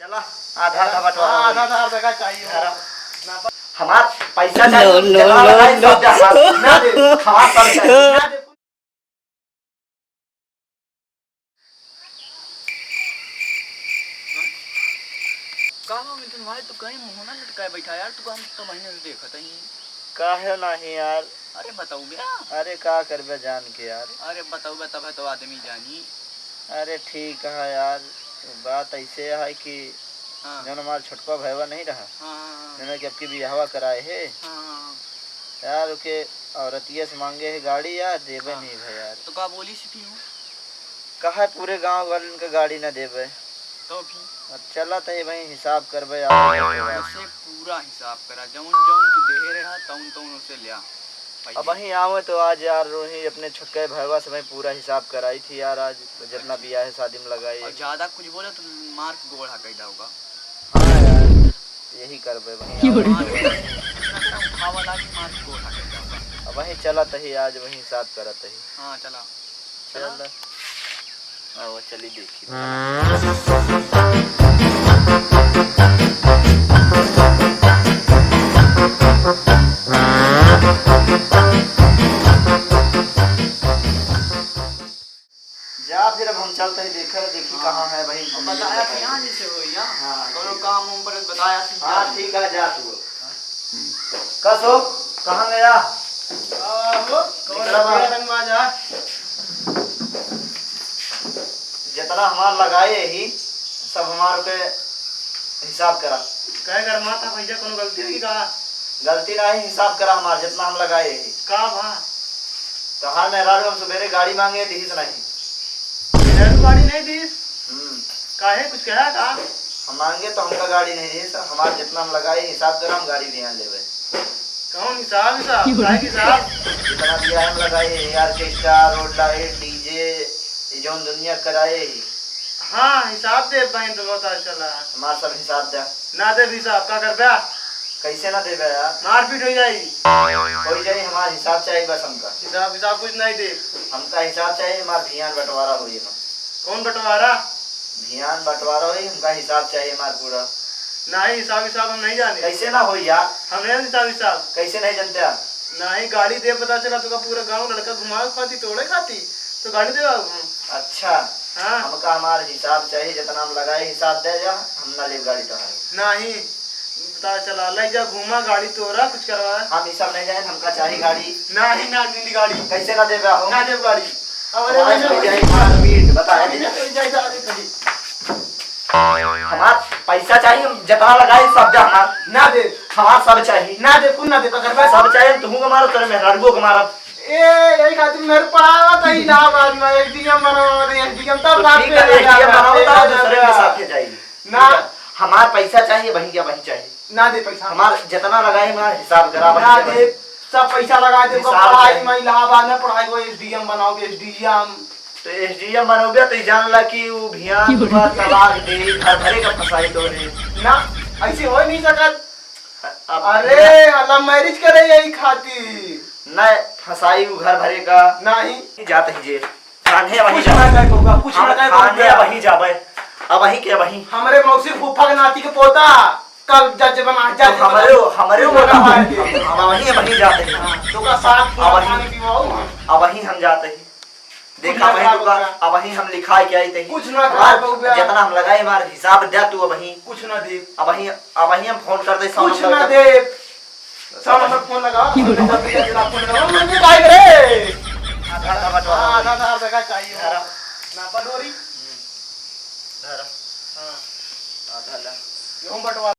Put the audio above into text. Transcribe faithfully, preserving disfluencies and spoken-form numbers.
चला, आधा आधा बंटवारा हाँ, होई। आधा आधा आधा का चाहिए। हमार पैसा चाहिए, लो, लो, जितना लो, लगाई, लो। सब दे, हमार। ना दे, हमार सब चाहिए। ना दे। का हो मिथुन भाई, तू कहीं मुंह ना लटकाए बैठा यार, तू हम तो महीने से देखत ही। काहे नाही यार? अरे बताऊ बे। अरे का करबे जान के यार? अरे बताऊ बे, तब है तो आदमी जानी। अरे ठीक है यार, बात ऐसे है कि हाँ। जौन हमार छोटका भैया नहीं रहा, हाँ, हाँ, हाँ। जौन के अबकी बियाहवा कराए है हाँ, हाँ, हाँ। यार, ओके औरतिया से मांगे है गाड़ी यार, देबे हाँ। नहीं भाई यार। तो का बोली सी फिर? कहा पूरे गांव वालन के गाड़ी ना देबे। तो फिर? अब चला तो ये भाई हिसाब करबे यार। वैसे पूरा हिसाब करा, जौन जौन तू देहे रहा, तौन तौन उसे लिया। अब वहीं आवे तो आज यार, वहीं अपने छोटके भैया से भाई पूरा हिसाब कराई थी यार, आज जितना बियाह शादी में लगाई। और ज्यादा कुछ बोले तो मार के गोड़ हकई दाऊगा। हाँ यार, यही करबे वहीं। मार के गोड़ हकई दाऊगा। अब वहीं चलत ही आज, वहीं हिसाब करत ही। हाँ, चला। चला। चल। आओ, चली देखी। जा फिर, अब हम चलते हैं, देखे, देखी हाँ। कहाँ है भाई, अब हम बताया नहीं कि यहाँ बताएंगे। जैसे हो, यहाँ हाँ, कौनो ठीक है। काम उम पर बताया कि हाँ, जा। ठीक है, जा तू। कस हो, कहाँ गया? आहो, कौन निकला बा। रुपया रंगवा जा? जितना हमार लगाए ही, सब हमार के हिसाब करा। कहे कर माता भैया, कौनो गलती होगी का? गलती नाही, हिसाब करा हमार, जितना हम लगाए ही। का भा? तोहार मेहरारू हम सुबेरे गाड़ी मांगे, दिहिस नाही। मेहरारू गाड़ी नहीं दिहिस? हम्म। काहे, कुछ कहा का? हम मांगे तो हमका गाड़ी नहीं दिहिस, हमार जितना हम लगाए, हिसाब करा, हम गाड़ी बिहान लेबे। कौन हिसाब, हिसाब? काहे के हिसाब? जितना बियाह में लगाए, orchestra, road light, DJ, ये जौन दुनिया कराए ही। हाँ, हिसाब दे बहिन तो बहुत अच्छा लगा। हमार सब हिसाब दे। ना दे हिसाब, का करबे? कैसे ना देबे यार? मारपीट हो जाई। हो जाई, हमार हिसाब चाहिए बस हमका। हिसाब, हिसाब कुछ नहीं दे। हमका हिसाब चाहिए, हमार भियान बंटवारा होई एमा। कौन बंटवारा? भियान बंटवारा होई, हमका हिसाब चाहिए हमार पूरा। नहीं, हिसाब हिसाब हम नहीं जाने। कैसे ना होई यार? हम नहीं हिसाब हिसाब। कैसे नहीं जानते आप? नहीं, गाड़ी दे पता चला तो का पूरा गांव लड़का घुमावे खाती, तोड़े खाती, तो गाड़ी दे बाबू हम। अच्छा। हाँ। हमका हमार हिसाब चाहिए, जितना हम लगाए हिसाब दे जा, हम ना लेब गाड़ी तोहार। नहीं, पता चला, ले जा घुमा गाड़ी तोरा, कुछ करवा। हम ई सब नहीं जाए, हमका चाहिए गाड़ी। नहीं, ना मिली गाड़ी। कैसे ना देबे हो? ना देब गाड़ी। अब अरे हमारे भाई, सब जाए, मारपीट, बताए। अरे भाई, जाए, जाए, अरे भाई। हमार पैसा चाहिए, हम जितना लगाए सब दे हमार। ना दे। हमार सब चाहिए। ना दे, कुल ना दे, पकड़ बे। सब चाहिए, तुहू के मारब, तेरे मेहरारुओ के मारब। ए, यही खातिर मेरे पढ़ावा था इलाहाबाद में, एसडीएम बनावा था, एसडीएम तब तो बात ठीक पे है, लगा एसडीएम था, बनावा था, दूसरे के साथ जाई। ना। ठीक है, हमार पैसा चाहिए, वही के वही चाहिए। ना दे पैसा। हमार जितना लगाए, हमार हिसाब करा, वही ना के दे, वही। सब पैसा लगा दे, हिसाब पढ़ाई चाहिए। में इलाहाबाद में पढ़ाई को एसडीएम बनाओगे, एसडीएम। तो एसडीएम बनोगे तो जान ला कि वो भियान की बात तलाक दे, घर भरे का फंसाई तो रे। ना, ऐसे हो ही नहीं सकत। अब अरे, love marriage करे यही खातिर। नहीं, फंसाई वो घर भरे का। नहीं। जात ही जे। थाने वही कुछ जाबे। ना कहे बउआ, कुछ हम ना कहे थाने बउआ। वही जाबे। अब वही के वही। हमरे मौसी फूफा के नाती के पोता, कल जज बना, तो जज बना। हमरे, हमरे कुछ ना बोला। कहे। हम, हम वही, वही जाते हैं। हाँ, तो का साथ अब वही। पानी पिवाओ। अब वही हम जाते हैं। देखा कुछ ना भाई, कहा तू का, बउआ। अब वही हम लिखा के आई तही। कुछ ना कहा हमार बउआ। जितना हम लगाए, हमार हिसाब दे तू अब वही। कुछ ना दे। अब वही, अब वही हम फोन कर दे, कुछ ना दे। सब नंबर फोन लगा, सब नंबर फोन लगा, फोन लगा, फोन लगा, फोन लगा। आधा, आधा बंटवारा हाँ, होई। आधा, आधा, आधा का चाहिए। धरा। ना पटोरी। हम्म। धरा। हाँ। आधा ला। गेहूं बंटवारा।